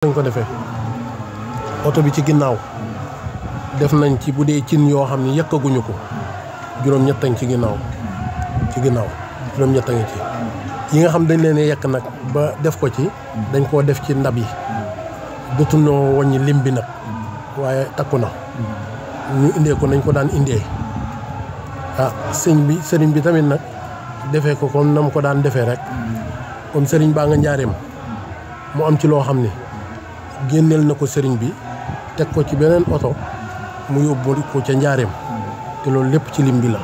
lañ ko defee oto bi ci ginnaaw def nañ ci bu dee cin yoo xam ne yëkkaguñu ko juróom-ñett ci ginnaaw juróom-ñett ngi ci yi nga xam dañ leen yekk nag ba def ko ci dañ koo def ci ndab yi dootunoo wàññi lim bi nag waaye takku na ñu indee ko nañ ko daan indee sëriñ bi tamit nag defee ko comme na mu ko daan defee rek comme sëriñ baa nga njaareem mu am ci loo xam ni génneel na ko sëriñ bi teg ko ci beneen oto mu yóbbu ko ca njaareem te loolu lépp ci lim bi la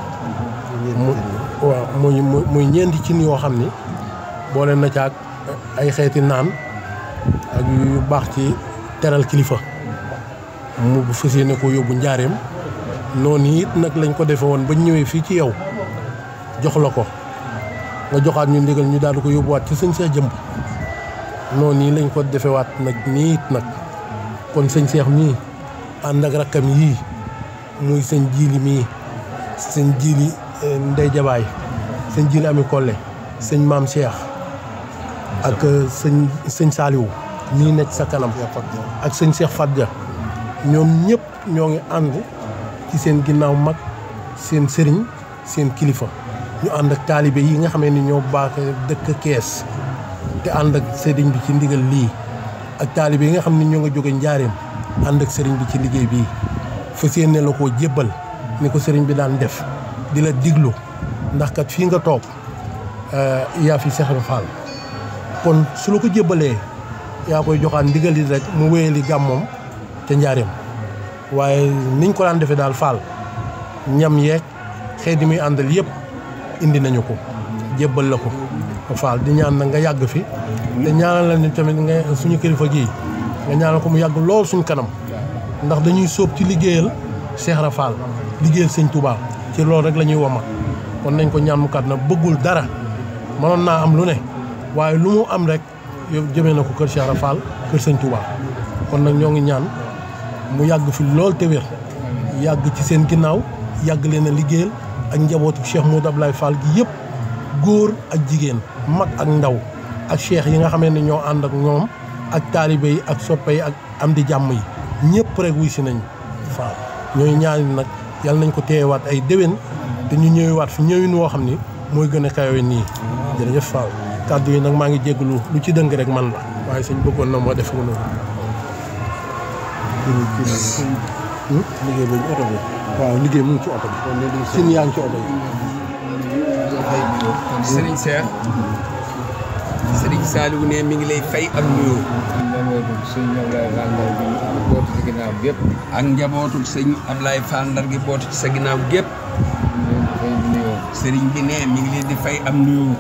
waaw muy ñeenti cin yoo xam ni boole na ca ak ay xeeti naan ak yu baax ci teral kilifa mu bu fas yéene ko yóbbu njaareem noonu it nag lañ ko defe woon bañ ñëwee fii ci yow jox la ko nga joxaat ñu ndigal ñu daal di ko yóbbuwaat ci sëñ Cheikh Jëmb noonu nii lañ ko defewaat nag nii nag kon sëñ Cheikh mii ànd ak rakkam yii muy sëñ Jili mii sëñ Jili Ndey Jabaay sëñ Jili Ami Kolle sëñ Maam Cheikh ak sëñ Saaliwu mii nekk sa kanam ak sëñ Cheikh Fadja ñoom ñëpp ñoo ngi ànd ci seen ginnaaw mag seen sëriñ seen kilifa ñu ànd ak taalibe yi nga xamee ni ñoo baax dëkk Kees te ànd ak sëriñ bi ci ndigal lii ak taalibe yi nga xam ne ñoo nga jóge njaareem ànd ak sëriñ bi ci liggéey bii fas yéene la koo jébbal ni ko sëriñ bi daan def di la diglu ndax kat fii nga toog yaa fi Cheikh Ibra Fall kon su la ko jébbalee yaa koy joxaat ndigal yi rek mu wéyali gàmmoom ca njaareem waaye niñ ko daan defee daal Fall ñam yeeg xeet yi muy àndal yëpp indi nañu ko jébbal la ko Fall di ñaan nag nga yàgg fi te ñaanal la ni tamit nga suñu kilifa gii nga ñaanal ko mu yàgg lool suñ kanam ndax dañuy sóob ci liggéeyal Cheikh Ibra Fall liggéeyal sëñ Touba ci loolu rek la ñuy woma kon nañ ko ñaan mu kat na bëggul dara mënoon naa am lu ne waaye lu mu am rek yow jëmee na ko kër Cheikh Ibra Fall kër sëñ Touba kon nag ñoo ngi ñaan mu yàgg fi lool te wér yàgg ci seen ginnaaw yàgg leen a liggéeyal ak njabootu Cheikh Modou Abdoulaye Fall gi yëpp góor ak jigéen mag ak ndaw ak cheikh yi nga xamee ne ñoo ànd ak ñoom ak taalibe yi ak soppe yi ak am di jàmm yi ñëpp rek wuy si nañ Fall ñooy ñaan nag yàlla nañ ko teewaat ay déwén te ñu ñëwaat fi ñëwin woo xam ni mooy gën a kawe nii jërëjëf Fall kàddu yi nag maa ngi jégalu lu ci dëng rek man la waaye sëñ bëggoon na moo def ko noonu liggéey boobu oto bi waaw liggéey mu ngi ci oto bi sin yaa ngi ci oto bi Serigne Cheikh Serigne Saliou ne mi ngi lay fay ak nuyoo ak njabootu sëñ Ablaye Fall Ndar gi bootu ci sa ginnaaw gépp Serigne bi ne mi ngi leen di fay am nuyoo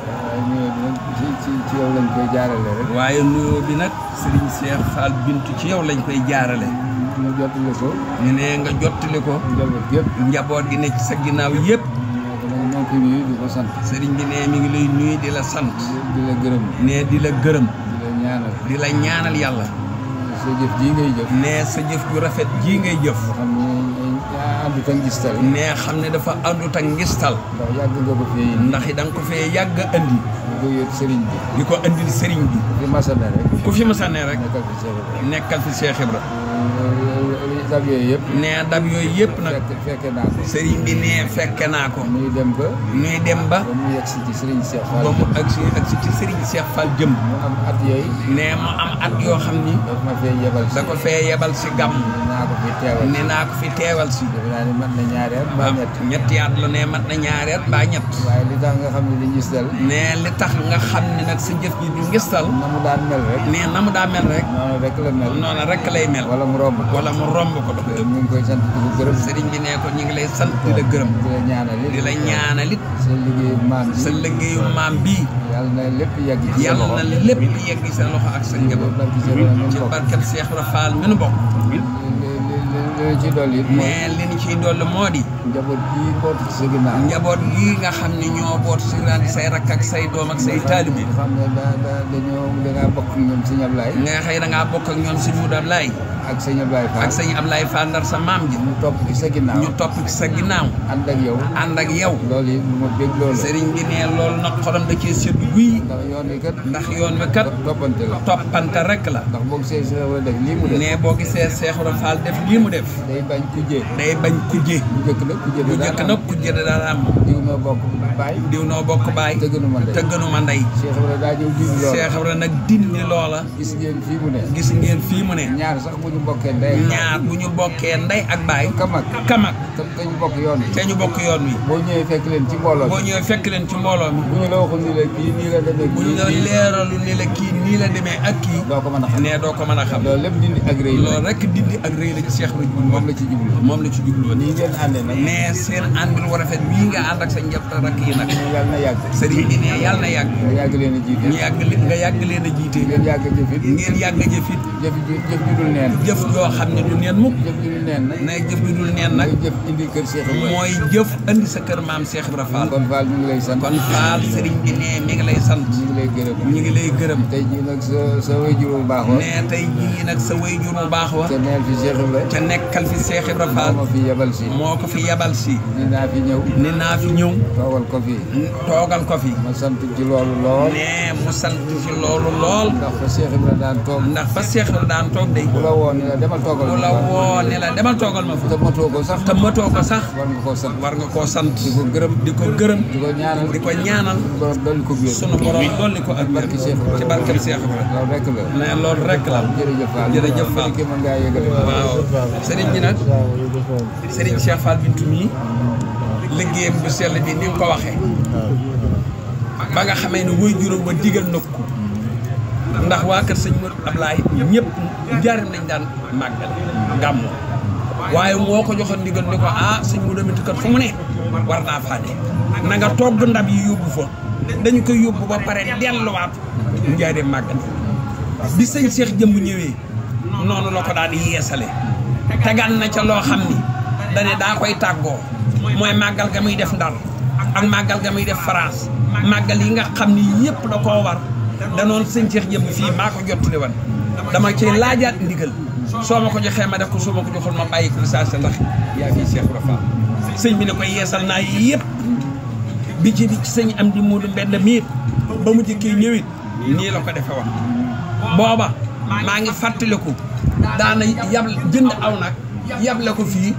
ci yow lañ koy jaarale rek waaye nuyoo bi nag Serigne Cheikh Fall Bintu ci yow lañ koy jaarale nga jottali ko ñu ne nga jottali ko njaboot gi ne ci sa ginnaaw yëpp di ko sant sëriñ bi ne mi ngi lay nuyu di la sant di la gërëm ne di la gërëm di la ñaanal yàlla sa jëf ji ngay jëf ne sa jëf ju rafet ji ngay jëf xam ne àndut ak ngistal ne xam ne dafa àndut ak ngistal ndax yàgg nga ko fee ndax da nga ko fee yàgg andi di ko yët sëriñ bi di ko andil sëriñ bi ku fi masane rek nekkal fi Cheikh Ibra dab yooyu yëpp ne dab yooyu yëpp nag fekke naa ko sëriñ bi ne fekke naa ko ñuy dem ba mu yegsi ci sëriñ Cheikh Fall ba mu agsi ci sëriñ Cheikh Fall jëm mu am at yooyu ne mu am at yoo xam ni da ko fee yebal si gàmm ne naa ko fi teewal si defe naa ne mat na ñaari at mbaa ñetti at la ne mat na ñaari at mbaa ñett waaye li tax nga xam ne di ngistal ne li tax nga xam ne nag sa jëf ji di ngistal na mu daan mel rek ne na mu daa mel rek noonu rek la mel noonu rek lay mel wala mu romb ko ñu ngi koy sant di ko gërëm sëriñ bi ne ko ñu ngi lay sant di la gërëm di la ñaanalit sa liggéeyu maam bii yàlla na lépp yegg ci sa loxo ak sa njaboot ci barkeb Cheikh Ibra Fall mi nu bokk li ci dolli ne li ñu ci ciy dolli moo di njaboot gii bootu ci sa ginnaaw njaboot gii nga xam ne ñoo boot si daan say rakk ak say doom ak say taalibe xam ne dangaa bokk ak ñoom sëñ Ablaye nga xëy da ngaa bokk ak ñoom sëñ Mudu Ablaye ak sëñ Ablaye Fall ak sëñ Ablaye Fall Ndar sa maam ji ñu topp ci sa ginnaaw ñu topp ci sa ginnaaw ànd ak yow ànd ak yow loolu yi lu ma bég loolu sëriñ bi ne loolu nag xolam da cee sedd guy ndax yoon wi kat ndax yoon wi kat toppante la toppante rek la ndax boo gisee sa war a def lii mu def ne boo gisee Cheikh Ibra Fall def lii mu def day bañ kujje day bañ kujje bu njëkk nag kujje da daan am diw noo bokk baay diw noo bokk baay te gënu ma ndey Cheikh Ibra daa ñëw dindi loola Cheikh Ibra nag dindi loola gis ngeen fii mu ne gis ngeen fii mu ne ñaar sax bu ñu bokkee ndey ñaar bu ñu bokkee ndey ak baay kamak te ñu bokk yoon wi te ñu bokk yoon wi boo ñëwee fekk leen ci mbooloo boo ñëwee fekk leen ci mbooloo mi bu ñu la waxul ni la kii nii la demee bu ñu la leeralu ni la kii nii la demee ak kii doo ko mën a xam ne doo ko mën a xam loolu lépp dindi ak rëy loolu rek dindi ak rëy la ci Cheikh Ibra moom la ci jublu moom la ci jublu nii ngeen àndee nag mais seen ànd lu rafet bii nga ànd ak sa njaboot rakk yi nag yàlla na yàgg sëriñ bi ne yàlla na yàgg nga yàgg leen a jiite nga yàgg leen a jiite ngeen yàgg a jëfit ngeen yàgg a jëfit jëf ju dul neen jëf joo xam ne du neen mukk jëf ju dul neen nag ne jëf ju dul neen nag jëf indi kër Cheikh Ibra mooy jëf indi sa kër maam Cheikh Ibra Fall kon Fall ñu ngi lay sant kon Fall sëriñ bi ne mi ngi lay sant ñu ngi lay gërëm ñu ngi lay gërëm tey jii nag sa wayjur bu baax wa ne tey jii nag sa wayjur bu baax wa te neel fi Cheikh Ibra ca nekkal fi Cheikh Ibra Fall moo fi yebal si moo ko fi yebal si ni naa fi ñëw ni naa fi ñëw toogal ko fi toogal ko fi ma sant ci loolu lool ne mu sant ci loolu lool ndax fa Cheikh Ibra daan toog ndax fa Cheikh Ibra daan toog day bu la woo ni la demal toogal bu la woo ni la demal toogal ma fa te matoo ko sax te matoo ko sax war nga koo sant war nga koo sant di ko gërëm di ko gërëm di ko ñaanal di ko ñaanal borom dolli ko biir sunu borom dolli ko ak barke Cheikh Ibra ci barkeb Cheikh Ibra loolu rek la ne loolu rek la jërëjëf Fall jërëjëf Fall ki mën ngaa yëgale waaw sëriñ bi nag sëriñ Cheikh Fall Bintou mii liggéeyam bu sell bi ni nga ko waxee ba nga xamee ne woy juróom ba digal na ko ndax waa kër sëñ Modou Ablaye ñëpp njaarim lañ daan màggal gàmmu waaye moo ko joxoon ndigal ni ko sëñ Modou Aminta kat fu mu ne war naa faa ne na nga togg ndab yi yóbbu fa dañu koy yóbbu ba pare delluwaat njaarim màggal bi sëñ Cheikh Jëmb ñëwee noonu la ko daal di yeesale tegal na ca loo xam ni dane daa koy tàggoo mooy màggal ga muy def Ndar ak màggal ga muy def France màggal yi nga xam ni yëpp da koo war danoon sëñ Cheikh Jëmb fii maa ko jottali woon dama ci laajaat ndigal soo ma ko joxee ma def ko soo ma ko joxul ma bàyyi ko saa sa ndax yaa fii Cheikh Ibra Fall sëñ bi ne koy yeesal naa yëpp bi ci sëñ am di Moodu Mbend miit ba mu jëkkee ñëwit nii la ko defe woon booba maa ngi fàttaliku daana yab jënd aw nag yable ko fii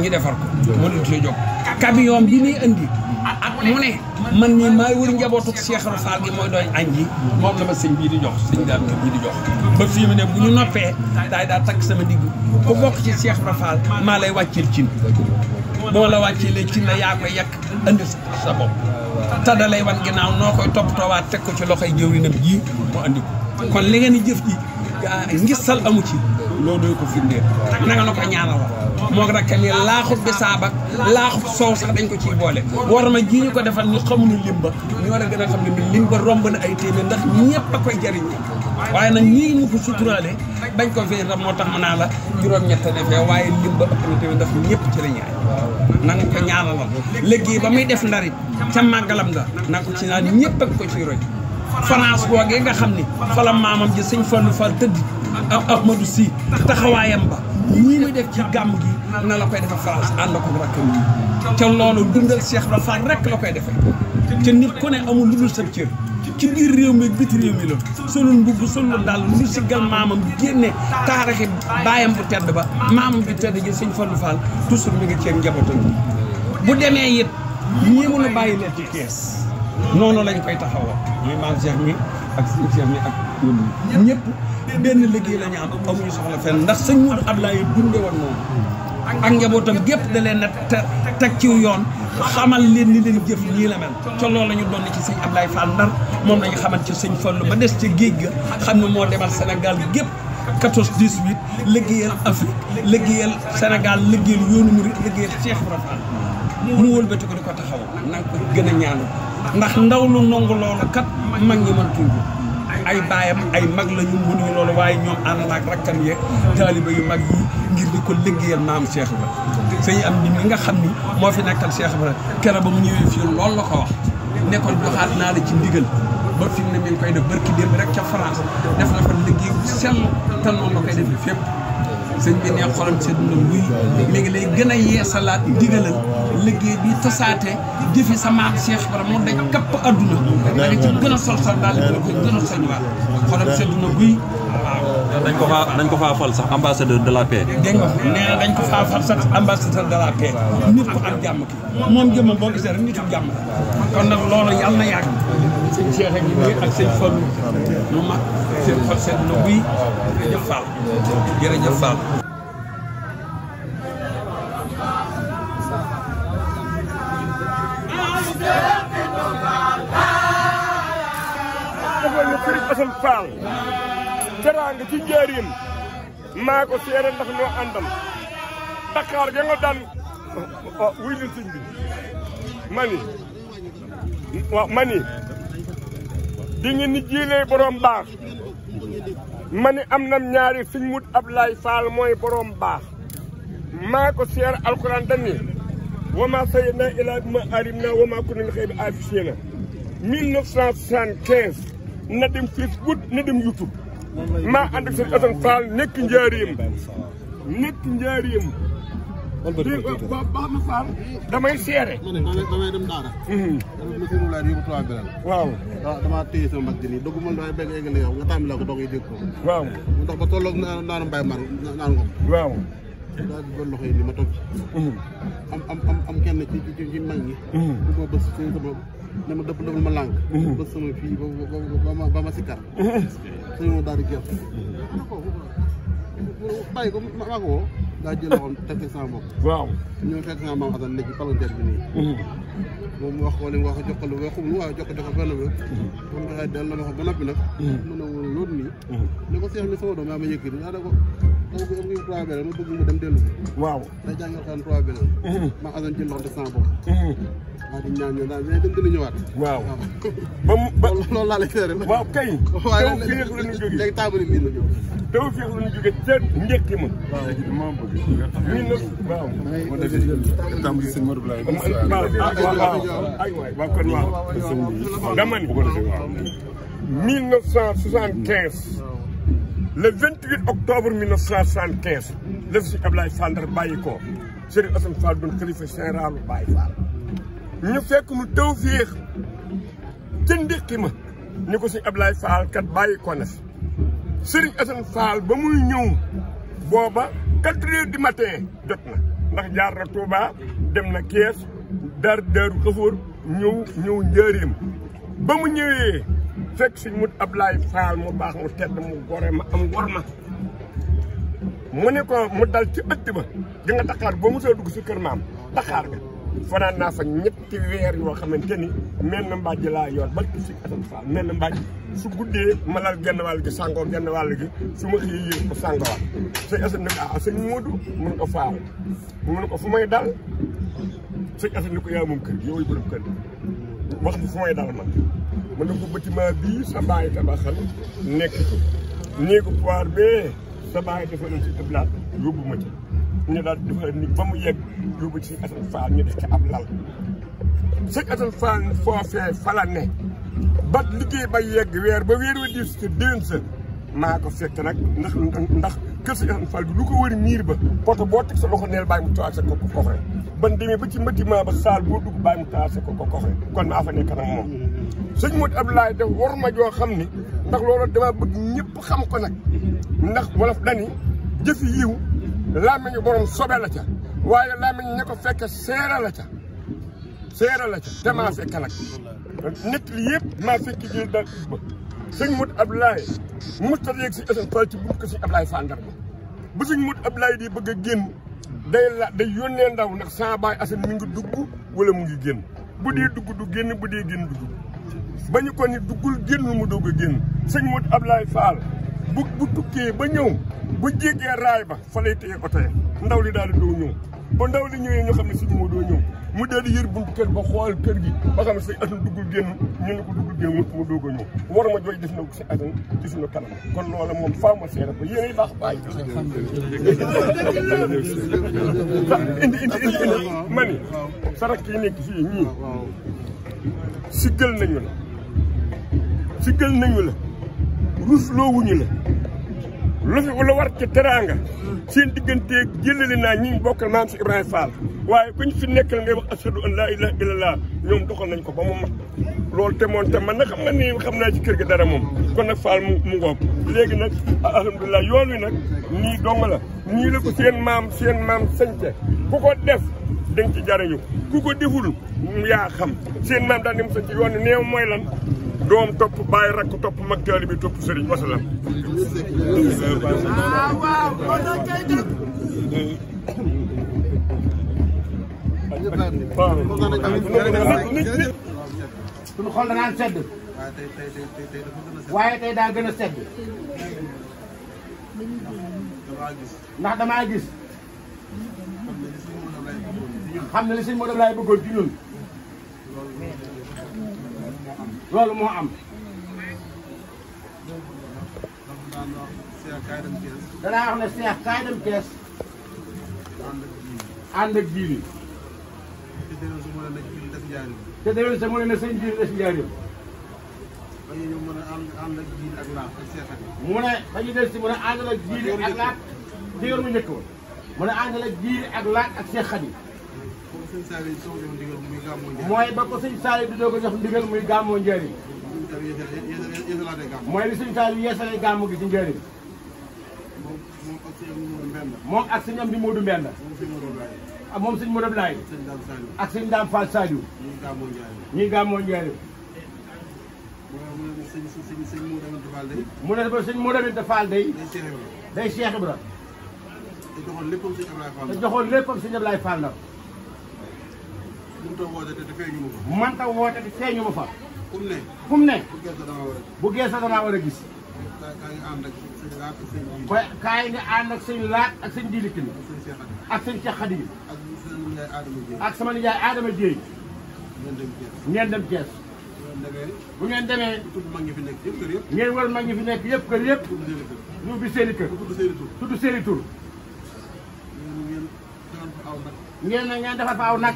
ñu defar ko mënul ci jóg camion bi muy indi at mu ne man nii maay wër njabootu Cheikh Ibra Fall gi mooy doon añ ji moom la ma sëñ bii di jox sëñ daal bii di jox ba fii mu ne bu ñu noppee daa takk sama digg ku bokk ci Cheikh Ibra Fall maa lay wàccil cin boo la wàcceelee cin la yaa koy yàq andi sa bopp te da lay wan ginnaaw noo koy toppatoowaat teg ko ci loxoy jëwrinam ji mu andi ko kon li ngeen di jëf ji ngistal amu ci loolu doy ko firndeel na nga na ko ñaanal la moo rakkam yi laaxut bi saabak laaxut soow sax dañ ko ciy boole war ma ji ñu ko defal ñu xamuñu limba ñu war a gën a xam ne limba romb na ay téeméer ndax ñëpp a koy jariñ waaye nag ñii ñu ko suturaale bañ ko fee ram moo tax mu naa la juróom-ñett defee waaye limba ëpp na téeméer ndax ñëpp ci la ñaay na nga ko ñaanalal léegi ba muy def ndarit ca màggalam nga na ko ci naan ñëpp ak ko ciy roy France googee nga xam ni fa la maamam ji sëñ Fallou Fall tëdd ak Ahmadou Sy taxawaayam ba ñii muy def ci gàmm gi na la koy defe France ànd ko rakkam yi ca loolu dundal Cheikh Ibra Fall rek la koy defee te nit ku ne amul lu dul sa cër ci biir réew mi biti réew mi la solul mbubb solul daal lu si gal maamam génne taarixi baayam bu tedd ba maamam bi tedd ji sëñ Fallou Fall toujours mi ngi ceeg njabootam bu demee it ñii mun a bàyyi leen ci kees noonu lañ koy taxawoo muy maam Cheikh mi ak sëñ Cheikh mi ak ñun ñëpp benn liggéey la ñu am amuñu soxla fenn ndax sëñ Modou Ablaye dunde woon moom ak njabootam gépp da leen a teg ci yoon xamal leen ni leen jëf nii la mel ca loolu la ñu doon ci sëñ Ablaye Fall Ndar moom la ñu xamal ci sëñ Fallu ba des ca géej ga xam ne moo demal Sénégal gépp 14 18 liggéeyal Afrique liggéeyal Sénégal liggéeyal yoonu murid liggéeyal Cheikh Ibra Fall mu wëlbati ko di ko taxaw na nga ko gën a ñaanal ndax ndaw lu nangu loolu kat mag ñi mën tuñ ko ay baayam ay mag la ñu mënuñu loolu waaye ñoom ànd naag rakkam yeeg taaliba yu mag yi ngir di ko liggéeyal maam Cheikh Ibra sëñ am di mi nga xam ni moo fi nekkal Cheikh Ibra keroog ba mu ñëwee fii loolu la ko wax nekkoon joxaat naa la ci ndigal ba fi mu ne mi ngi koy def barki démb rek ca France def na fa liggéey bu sell te noonu la koy defee fépp sëñ bi ne xolam sedd na luy mi ngi lay gën a yeesalaat digalal liggéey bi tasaate jëfi sa maam Cheikh Ibra moom dañ kapp adduna da nga ci gën a sol daal di la koy gën a soñwaat xolam sedd na luy dañ ko faa fal sax ambassadeur de la paix. dégg nga nee na dañ ko faa fal sax ambassadeur de la paix nit ko am jàmm ki moom jëmmam boo gisee rek nitu jàmm kon nag loolu yàlla na yàgg sëñ Cheikh ak ñi ak sëñ Fallou lu mag seen xol sedd na buy jërëjëf Fall jërëjëf Fall. Assane Fall teraanga ci njëriñ maa ko seere ndax ñoo àndal Dakar ga nga daan wuy li sëñ bi mani di ngeen ni jiilee borom baax mani am nam ñaari sëñ Mut Ablaye Fall mooy borom baax maa ko seere alquran dani wa ma sayyidna ila ma alimna wa ma kunna xëy bi affiché 1975 na dem Facebook na dem YouTube maa ànd ak sëñ Assane Fall nekk njaareem dégg nga baax na Fall damay seere. damay dem daara. dama sëñ Moulay yóbbu Touba Belal. waaw damaa téye sama mag ji nii doguma waaye bëgg eggale yow nga tàmbali ko doog yi dégg ko. waaw mu dox ba tolloog naanu mbay mar naan ngom. waaw. daal di doon loxo yi nii ma toog. am kenn ci mag ñi. bu ma bës suñu sama ne ma dëpp ma lànk. bës sama fii ba ma sikkar. suñu ma daal di gerte. bàyyi ko maa ko woo. daa jël loxoom teg ci sama bopp. waaw ñoo fekk sama maam Assane nekk ci palanteer bi nii. moom mu wax ko li mu wax jox ko lu waxum lu waaw jox ko benn bi. moom dafay dellu ma wax ba noppi nag. mën na woon loolu nii. ne ko seex mi sama doom yaa ma yëkkati daa da ko dama ko am ngi Touba Belel ma bëgg mu dem dellu si. waaw day jàngal xaan Touba Belel. maam Assane jël loxoom teg sama bopp. daa di ñaan ñoom daal mais dem dina ñëwaat. waaw ba mu ba loolu laa lay seere. waaw kay. waaye taw féex la ñu jógee léegi taabali bii la jóg. taw féex la ñu jógee ca njëkk ma. waaw waaw. tàmbali sëñ Modou Blay. waaw kon waaw. dama ni 1975 le 28 octobre 1975 la fi si Ablaye Fall Ndar bàyyi ko Serigne Assane Fall doon xalifa général Baye Fall ñu fekk mu taw féex ca ndékki ma ni ko si Ablaye Fall kat bàyyi ko na fi Serigne Assane Fall ba muy ñëw booba 4 heures du matin jot na ndax jaar na Touba dem na Kees daaru Xafoor ñëw njëriñam ba mu ñëwee fekk si Mut Ablaye Fall mu baax mu tedd mu gore ma am ngor ma mu ne ko mu dal ci ëtt ba di nga Dakar boo mosoo dugg si kër maam Dakar ga fanaan naa fa ñetti weer yoo xamante ni mel na mbàjj laa yor ba si Assane Fall mel na mbàjj su guddee ma lal genn wàll gi sàngoo genn wàll gi su ma xëyee yéeg ko sàngowaat sëñ Assane ne ko sëñ Modou mun ko faaw mu ne ko fu may dal sëñ Assane ni ko yaa moom kër gi yow borom kër wax bi fu may dal man mu ne ko bâtiment bii sa baay tabaxal nekk ko néegu poire bee sa baay dafa doon si ëblaat yóbbu ma ci ñu daal defal ni ba mu yegg yóbbu ci Assane Fall ñu def ci ab lal sëñ Assane Fall foofee fala ne ba liggéey ba yegg weer ba weer wa diis ci déwén sa maa ko fekk nag ndax kër sëñ Assane Fall bi lu ko wër miir ba poto boo teg sa loxo neel bàyyi mu tawaat sa ko coffre ban demee ba ci bâtiment ba saal boo dugg bàyyi mu tawaat sa ko coffre kon maa fa nekk nag moom sëñ Modou Abdoulaye def war ma joo xam ni ndax loolu dama bëgg ñëpp xam ko nag ndax wolof dani jëfi yiw làmmiñu borom sobe la ca waaye làmmiñ ña ko fekk seera la ca te maa fekk nag nit li yëpp maa fekk jël daal ba sëñ Modou Abdoulaye musta yegg si Assane Fall ci bunt ko si Abdoulaye Fall Ndar bu sëñ Modou Abdoulaye di bëgg a génn day yónnee ndaw ndax saa baay Assane mi ngi dugg wala mu ngi génn bu dee dugg du génn bu dee génn du dugg ba ñu ko ni duggul génnul mu doog a génn sëñ Modou Abdoulaye Fall bu tukkee ba ñëw bu jéggee raay ba fa lay téye oto yi ndaw li daal di doo ñëw ba ndaw li ñëwee ñu xam ne suñu moo doo ñëw mu daal di yër buntu kër ba xool kër gi ba xam ne say atum duggul génn ñu ne ko duggul génn mu doog a ñëw war ma jooy def na ko si atum ci suñu kanam kon loola moom faaw ma seere ko yéenay baax bàyyi indi mani sarak yi nekk fii ñii siggal nañu la rusloowuñu la lu fi la war ci teraanga seen digganteeg jëlale naa ñi bokkal maam si Ibrahima Fall waaye kuñ fi nekkal ngay wax ashadu an laa ilaaha illallah ñoom doxal nañ ko ba mu mat loolu te moom te man nag xam nga ni xam naa ci kër gi dara moom kon nag Fall mu ngoog léegi nag alhamdulilah yoon wi nag nii dong la nii la ko seen maam sañte ku ko def dañ ci jariñu ku ko deful yaa xam seen maam daal ni mu sañte yoon wi neew mooy lan doom topp bàyyi rakk topp mag taalibe bi topp sëriñ wasalaam suñu xol danaan sedd waaye tey daa gën a sedd ndax damaa gis xam ne li sëñ Modou Ablaye bëggoon ci ñun loolu moo am danaa wax ne Seex kaay dem Kees ànd ak jiili te déwén sa mu ne na sëñ jiili des njaarim mu ne ba ñu del si mu ne àndal ak jiili ak laat digal mu njëkk woon mu ne àndal ak jiili ak laat ak Seex Xadi mooy ba ko sëñ Saliou di doog a jox ndigal muy gàmmoo njëriñ mooy li sëñ Saliou yeesalee gàmmu gi ci njëriñ moom ak sëñ am di Modou Mbenda moom sëñ Modou Ablaye ak sëñ Dame Fall Saliou ñuy gàmmoo njëriñ mu ne ba sëñ Modou Aminta Fall day Cheikh Ibra te joxoon léppam sëñ Ablaye Fall nag mënta woote te feeñu ma fa. fu mu ne. bu geesoo damaa war a gis. kaay nga ànd ak sëñ laat ak sëñ diilikin ak sëñ Cheikh Khady ak sama nijaay Adama Dieye. ngeen dem Thiès. bu ngeen demee. ngeen wër mag ñi fi nekk yëpp kër yëpp. ñu ubbi seen i kër. tudd seen i tur. ngeen defar fa aw nag.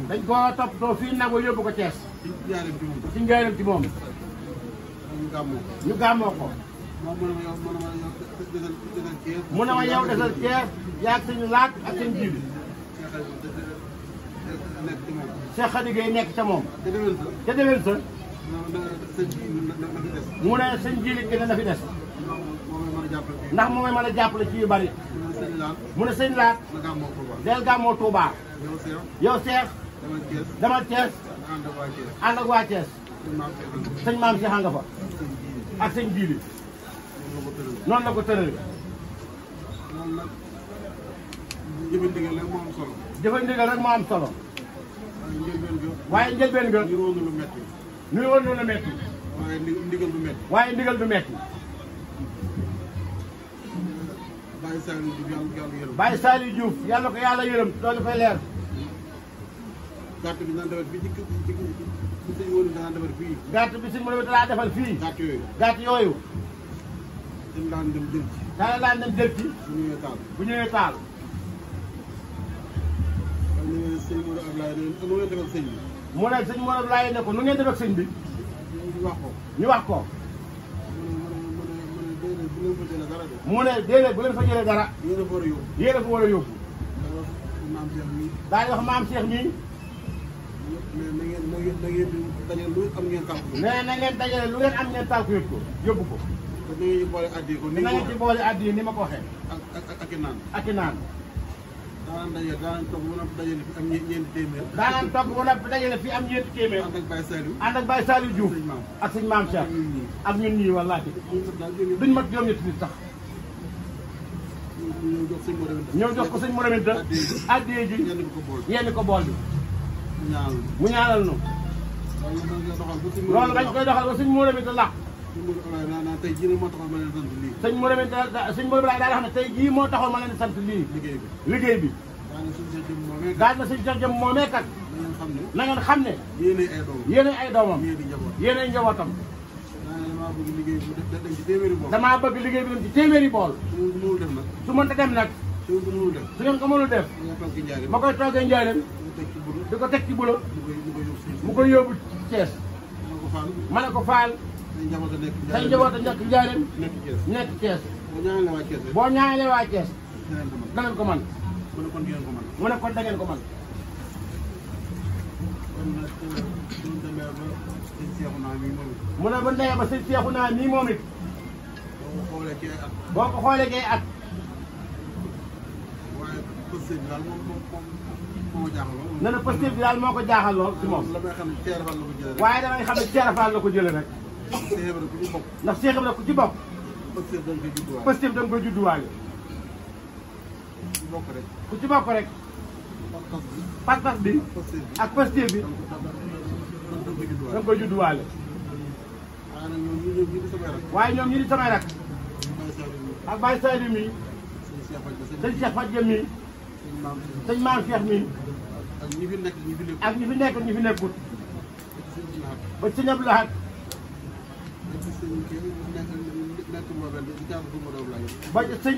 dañ koo toppatoo fii nag wa yóbbu ko Thiès. ci njaareem ci moom. ñu gàmmoo ko. mu ne ma yow desal Thiès yaa ak sëñ laat ak sëñ jibi. Cheikh Khady Gueye nekk ca moom. ca déwén sa. mu ne sëñ jibi ki ne na fi des. ndax mu may mën a jàppale ci yu bari. mu ne sëñ laat del gàmmoo Touba yow Cheikh demal Thiès ànd ak waa Thiès sëñ maam Cheikh a nga fa ak sëñ jiili noonu la ko tërale jëfe ndigal rek moo am solo waaye njëlbeen nga ñu woon lu metti waaye ndigal du metti Baye Saliou Diouf yàlla ko yàlla yërëm loolu fay leer. gàtt bi daan defar fii ci sëñ Modou daan defar fii. gàtt bi sëñ Modou daa defal fii. gàtt yooyu. gàtt yooyu. dañ daan dem jël ci. daan dem jël ci. bu ñëwee taal. mu ne sëñ Modou Ablaye nu ngeen def ak sëñ bi. mu ne sëñ Modou Ablaye ne ko nu ngeen def ak sëñ bi. ñu wax ko. mu ne déedéet bu leen fa jëlee dara. yéen a fa war a yóbbu. daal di wax maam Cheikh mii. mais na ngeen dajale lu ngeen am ngeen taal ko yóbbu ko yóbbu ko. na ngeen ci boole addi ni ma ko waxee. ak i naan. ak i naan. daanaan toog ba noppi dajale fi am ñeenti téeméer. daanaan toog ba noppi dajale fi am ñeenti téeméer. ànd ak Baye Saliou. ànd ak Baye Saliou Diouf. ak sëñ maam Cheikh. ak ñun ñii wallaahi. duñ mat juróom-ñetti nit sax. ñëw jox ko sëñ Modou Aminta addiyee ji yenn ko bool bi mu ñaanal nu loolu dañ koy doxal ba sëñ Modou Aminta làq tey jii moo taxoon ma leen sant lii. sëñ Modou Ablaye daal xam ne tey jii moo taxoon ma leen sant lii. liggéey bi. daal na suñu Cheikh Jëm moomee kat. na ngeen xam ne. yéenay ay doomam. yéenay njabootam. damaa bëgg liggéey bi dem ci téeméeri bool. su mënta dem nag. su ngeen ko mënul def. ma koy toogee njaareem. di ko teg ci bulo. mu koy yóbbu Thiès. ma ne ko Faal. say njaboot a nekk njaareem. nekk Thiès. boo ñaanalee waa Thiès. dangeen ko man mu ne kon da ngeen ko man mu ne ba ndee ba sëñ Seexu naa nii moom it boo ko xoolee kay at ne na posté bi daal moo ko jaaxal lool si moom waaye damay xam ne Ceerno Faal la ko jëlee rek ndax Seex Ibra ku ci bokk posté bi da nga koy judduwaale ku ci bokk rek pas-pas bi ak posté bi da nga koy judduwaale waaye ñoom ñi di samay rak ak Baye Saliou mi sëñ Cheikh Fadja mi sëñ Maam Cheikh mi ak ñi fi nekk ñi fi nekkut ba sëñ Abdou Lahad ba sëñ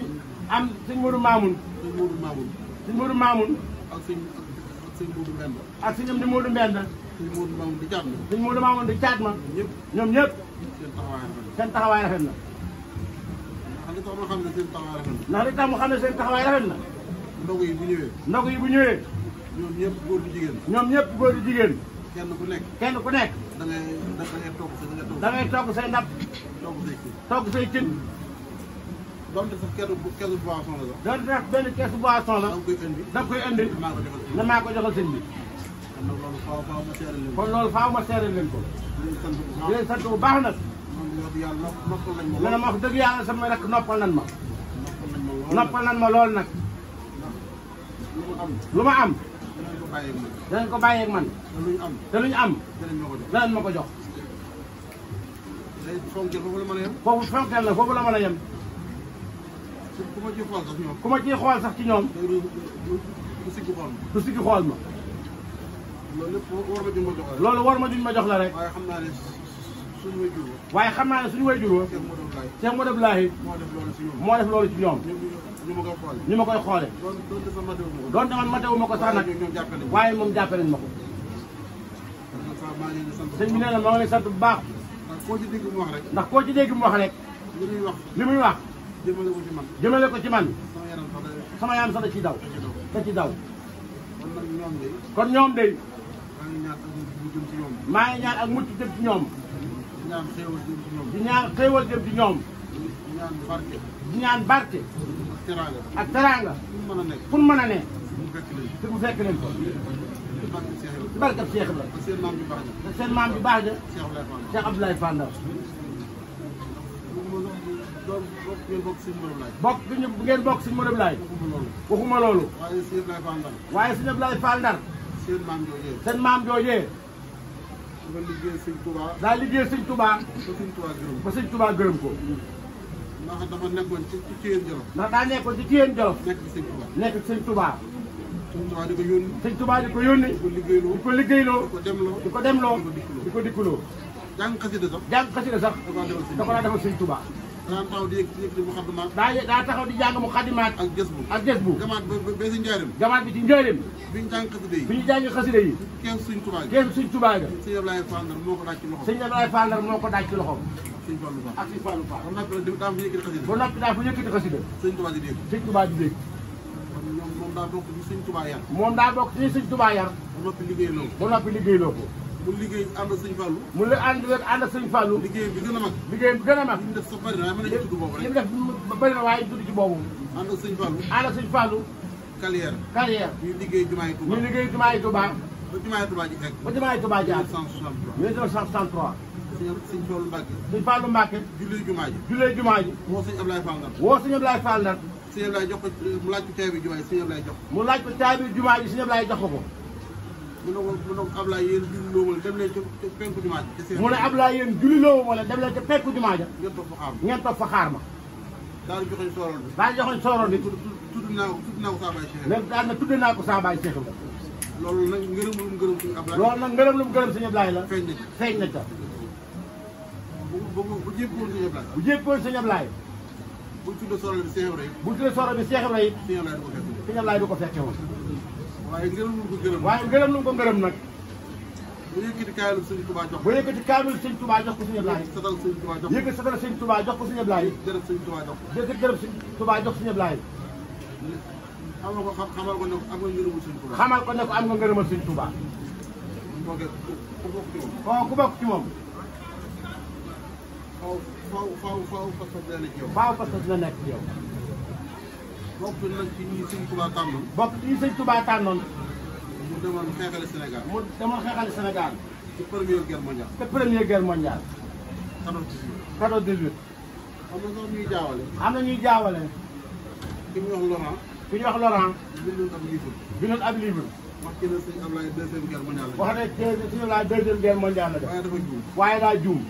am sëñ Modou Mamoun sëñ Modou Mamoun ak sëñ Amdi Modou Mbend sëñ Modou Mamoun di caat ma ñoom ñëpp seen taxawaay rafet na ndax li tax mu xam ne seen taxawaay rafet na ndogu yi bu ñëwee ñoom ñëpp góor di jigéen góor di jigéen kenn ku nekk da ngay togg say ndab togg say cin donte sax keesu boisson la sax. donte sax benn keesu boisson la. da nga koy indi ne maa ko joxal sëñ bi. kon loolu faaw ma seeral leen ko. di leen sant bu baax nag. ne na ma wax dëgg yàlla sama rek noppal nan ma. noppal nan ma lool nag. lu ma am. danañ ko bàyyeeg man. te lu ñu am. danañ ma ko jox. foofu fonkeel la foofu la mën a yem. ku ma ciy xool sax ci ñoom. du siggi xool ma. loolu war ma duñ ma jox la rek. waaye xam naa ne suñu wayjur wa. Cheikh Modou Ablaye moo def loolu ci ñoom. ñu ma koy xoole. doonte man matewu ma ko sax nag. waaye moom jàppe nañ ma ko. sëñ bi nee na maa ngi lay sant bu baax. ndax koo ci dégg mu wax rek. li muy wax. jëmale ko ci man. sama yaram sax da ciy daw. da ci daw. kon ñoom de. maa ngi ñaan ak mucc jëm ci ñoom. di ñaan xéewal jëm ci ñoom. di ñaan barke. ak teraanga. fu mu mën a ne. te bu fekk leen ko. ci barkab Cheikh la. te seen maam bi baax ja. Cheikh Abdoulaye Fall Ndar. bokk ngeen bokk Sëñ Modou Ablaye. waxuma loolu. waaye Sëñ Abdoulaye Fall Ndar. seen maam joojee. daa liggéey Sëñ Touba. ba Sëñ Touba gërëm ko. ndax dama nekkoon ci Thiène Jolof. ndax daa nekkoon ci Thiène Jolof. nekk ci Sëñ Touba. di ko yónni. Sëñ Touba di ko yónni. di ko liggéeyloo. di ko demloo. di ko dikkuloo. jàng xasida sax. da ko daa defal Sëñ Touba. daa taxaw di yëkkati mu xaddimaat. daa taxaw di jàng mu xaddimaat. ak jës bu. ak jës bu. gamaat ba si njaarim. gamaat bi ci njaarim. bi ñu jàng xasida yi. bi ñu jàng xasida yi. keesu Sëñ Touba gi. keesu Sëñ Touba ga. Sëñ Ablaye Fall Ndar moo ko daaj ci loxoom. Sëñ Ablaye Fall Ndar moo ko daaj ci loxoom. Sëñ Fallou Fall. ak Sëñ Fallou Fall. ba noppi daa fa yëkkati xasida. ba noppi daa fa yëkkati xasida. Sëñ Touba di dégg. Sëñ Touba di dégg. moom daa bokk ci Sëñ Touba yar. moom daa bokk ci Sëñ Touba yar. ba noppi liggéeyloo ko. ba noppi liggéeyloo ko. mu liggéey ànd ak Sëñ Fallou. mu la ànd ak Sëñ Fallou. liggéey bi gën a mag. liggéey bi gën a mag. li mu def sax bari na waaye mën nañu tudd boobu rek. li mu def bari na waaye tudd ci boobu. ànd ak Sëñ Fallou. ànd ak Sëñ Fallou. carrière. ñuy liggéey jumaay Touba. ñuy liggéey jumaay Touba. ba jumaay Touba ji egg. ba jumaay Touba ji egg. 1963. Sëñ Fallou Mbacke. Sëñ Fallou Mbacke. jullee jumaa ji. jullee jumaa ji. woo Sëñ Ablaye Fall Ndar. woo Sëñ Ablaye Fall Ndar. Sëñ Ablaye jox ko mu laaj ko caabi jumaa ji Sëñ Ablaye jox ko. mu laaj ko caabi jumaa ji Sëñ Ablaye jox ko ko. mu ne ko Ablaye yéen julli loo ma dem leen ca penku jumaa ja. mu ne Ablaye yéen julli loo ma dem leen ca penku jumaa ja. ngeen toog fa xaar ma. ngeen toog fa xaar ma. daal di joxoñ sooroon bi. daal di joxoñ sooroon bi. tudd naa ko saa baay Cheikh. léegi daal na tudd naa ko saa baay Cheikh. loolu nag ngërëm lu mu gërëm suñu Ablaye. loolu nag ngërëm lu mu gërëm suñu Ablaye la. feeñ na ca feeñ na ca. bu jébboon suñu Ablaye. bu jébboon suñu Ablaye. bu tuddee sooroon bi Cheikh Ibrahima. bu tuddee sooroon bi Cheikh Ibrahima. suñu Ablaye du ko suñu Ablaye du ko fekk. fekke woon. waaye ngërëm lu mu ko gërëm. waaye ngërëm lu mu ko gërëm nag. bu yëkkati kaaylu Sëñ Touba jox ko. bu yëkkati kaamil Sëñ Touba jox ko suñu Ablaye. satal Sëñ Touba jox ko. yëkkati satal Sëñ Touba jox ko suñu Ablaye. gërëm Sëñ Touba jox ko. yëkkati gërëm Sëñ Touba jox suñu Ablaye. xamal ko ne ko am nga ngërëmul Sëñ Touba. xamal ko ne ko am nga ngërëmal Sëñ Touba. ku bokk ci moom. ku bokk ci moom. faaw parce que dina nekk ci yow. faaw parce que dina nekk ci yow. bokk nag ci ñi Sëñ Touba tànnoon. bokk ci Sëñ Touba tànnoon. mu demoon xeexale Sénégal. mu demoon xeexale Sénégal. ci première guerre mondiale. te première guerre mondiale. 14-18. am na sax ñuy jaawale. am na ñuy jaawale. ki ñuy wax Laurent. ku ñuy wax Laurent. bindoon ab livre. bindoon ab livre. wax ci ne Sëñ Ablaye deuxième guerre mondiale la. wax ne Sëñ Ablaye deuxième guerre mondiale la def. waaye dafa juum. waaye daa juum.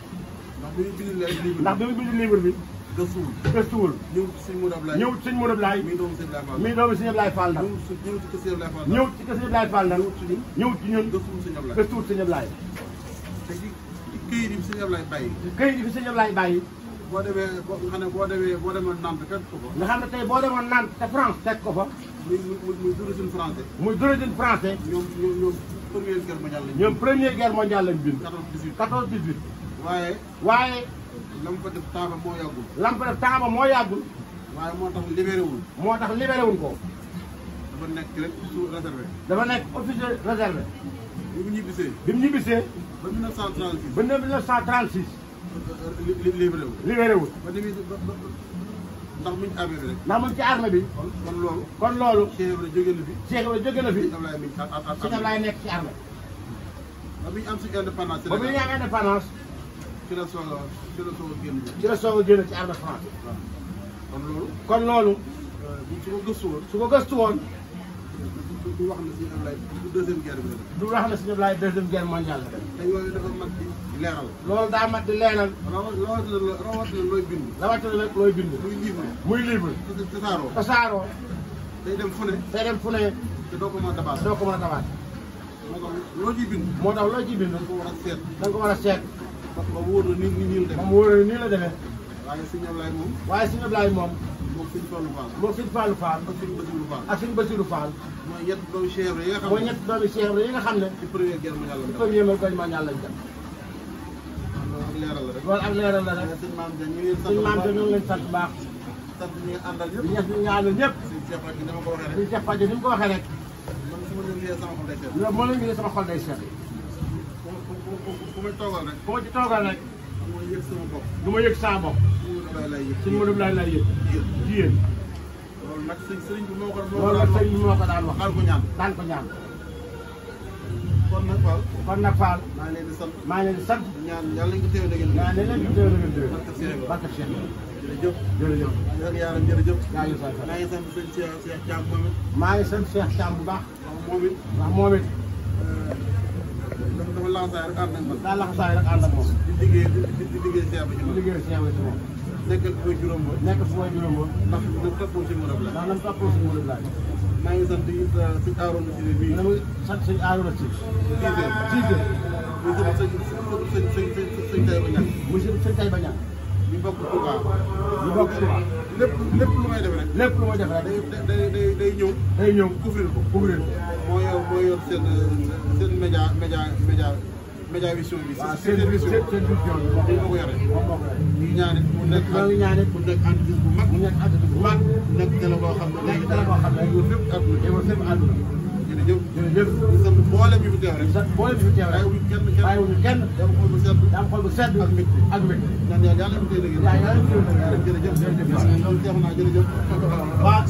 ndax bi ñu bindee livre. ndax bi mu bind livre bi. gëstuwul. gëstuwul. ñëw ci Sëñ Modou Ablaye. ñëw ci Sëñ Modou Ablaye. mii doomu Sëñ Ablaye Fall. mii doomu Sëñ Ablaye Fall ndax. ñëw ci kër Sëñ Ablaye Fall. ñëw ci kër Sëñ Ablaye Fall ndax. ñëw ci ñun. gëstuwul Sëñ Ablaye. gëstuwul Sëñ Ablaye. te ci këyit yi Sëñ Ablaye bàyyi. këyit yi fi Sëñ Ablaye bàyyi. boo demee nga xam ne boo demoon Nantes fekk ko fa. nga xam ne tey boo demoon Nantes te France fekk ko fa. muy d'origine français. muy d'origine français. ñoom première guerre mondiale lañ. ñoom première guerre mondiale lañ bind. 14-18. 14-18. waaye. waaye. la mu fa def taaba moo yàggul. lam fa def taaba moo yàggul. waaye moo tax libéré wul. moo tax libéré wuñ ko. dafa nekk rek sous réservé. dafa nekk officier réservé. bi mu ñibbisee. bi mu ñibbisee. ba 1936. ba 1936. libéré wul. libéré wul. ba ni muy ndax mu ngi armée bi rek. ndax mu ngi ci armée bi. kon loolu. kon loolu. Cheikh Ibrahima jóge na fi. Cheikh Ibrahima jóge na fi. Sëñ Ablaye mi ngi Sëñ Ablaye nekk ci armée. ba bi ñu am suñu indépendance. ba bi ñu am indépendance. ci la soog a génn. ci la soog a génn ci armée France. kon loolu. kon loolu. su ko gëstu woon. su ko gëstu woon. du wax ne Sëñ Ablaye deuxième guerre bi la def. du wax ne Sëñ Ablaye deuxième guerre mondiale la def. te yooyu dafa mat di leeral. loolu daa mat di leeral. rawatina looy bind. rawatina nag looy bind. muy livre. muy livre. tasaaroo. tasaaroo. day dem fu ne. day dem fu ne. te doo ko mën a dabaat. doo ko mën a dabaat. moo tax loo ciy bind. moo tax loo ciy bind. da nga ko war a seet. da nga ko war a seet. parce que ba mu wóor na nii la demee. ba mu wóor na nii la demee. waaye Sëñ Ablaye moom. waaye Sëñ Ablaye moom. moom Sëñ Fallou Fall. moom Sëñ Fallou Fall. ak Sëñ Bassirou Fall. ak Sëñ Bassirou Fall. mooy ñett doomu Cheikh Ibrahima yi nga xam ne. mooy ñett doomi Cheikh Ibrahima yi nga xam ne. ci première guerre mondiale ci la première guerre mondiale lañ dem. loolu ak leeral la rek. loolu ak leeral la rek. sëñ Maam Dia ñu ngi sant suñu maam te ñoo ngi leen sant bu baax. sant ñi nga àndal ñëpp. di ñëpp ñu ñaanal ñëpp. sëñ Cheikh Fatou ni ma ko waxee rek. suñu Cheikh Fadio ni mu ko waxee rek. man su ma leen liyee sama xol day seet. loolu moo leen gisee sama xol day seet. fu may toogal rek. fu ma ci toogal rek. du ma yëg sama bopp. du ma yëg saa bopp. suñu Ablaye lay yëg. suñu Modou Ablaye lay yëg. ci yéen. loolu nag sëriñ bi moo ko loolu nag sëriñ bi moo ko daan wax. daan ko ñaan. daan ko ñaan. kon nag Fall. kon nag Fall. maa ngi leen di sant. maa ngi leen di sant. ñaan yàlla nañu ko teew dëgg ñaan leen leen di teew dëgg dëgg. barke Cheikh barke Cheikh. jërëjëf. jërëjëf. ak yaaram jërëjëf. yaa ngi sant. maa ngi sant sëñ Cheikh Thiam moom it. maa ngi sant Cheikh Thiam bu baax. moom it. ndax moom it. dafa lansaay rek ànd ak man. daa laxasaay rek ànd ak moom. di liggéey di liggéey Cheikh bi ci di man. liggéey Cheikh bi ci moom. nekkal fi ma juróom ba. nekk fu may juróom ba. ndax na toppoo si Modou Ablaye. ndax nam toppoo si Modou Ablaye. maa ngi sant it sëñ Arouna Cissé bii. dama sant sëñ Arouna Cissé. Cissé. muy sama sëñ Taïba Niang. muy sëñ Taïba Niang. ñu bokk Touba. ñu bokk Touba. lépp lu may def rek. lépp lu may def rek. day ñëw. day ñëw couvrir ko. couvrir ko. moo yor seen média vision bi. waaw seen vision seen vision bi moom moo ko yore. moom moo ko yore. ñu ñaanit mu nekk ñoo ngi ñaanit mu nekk entreprise bu mag. mu nekk entreprise bu mag. nekk télé boo xam ne. nekk télé boo xam ne. yow lépp àdduna. yow lépp àdduna. jërëjëf. jërëjëf. ñu sant mboolem ñu fi teew rek. sant mboolem ñu fi teew rek. bàyyiwuñu kenn. bàyyiwuñu kenn. dama xool bu sedd. daa am xol bu sedd. ak mbégte. ak mbégte. ñaan yàlla fi tey liggéey. yaa ngi leen di jërëjëf. jërëjëf. loolu jeex naa jërëjëf. waaw.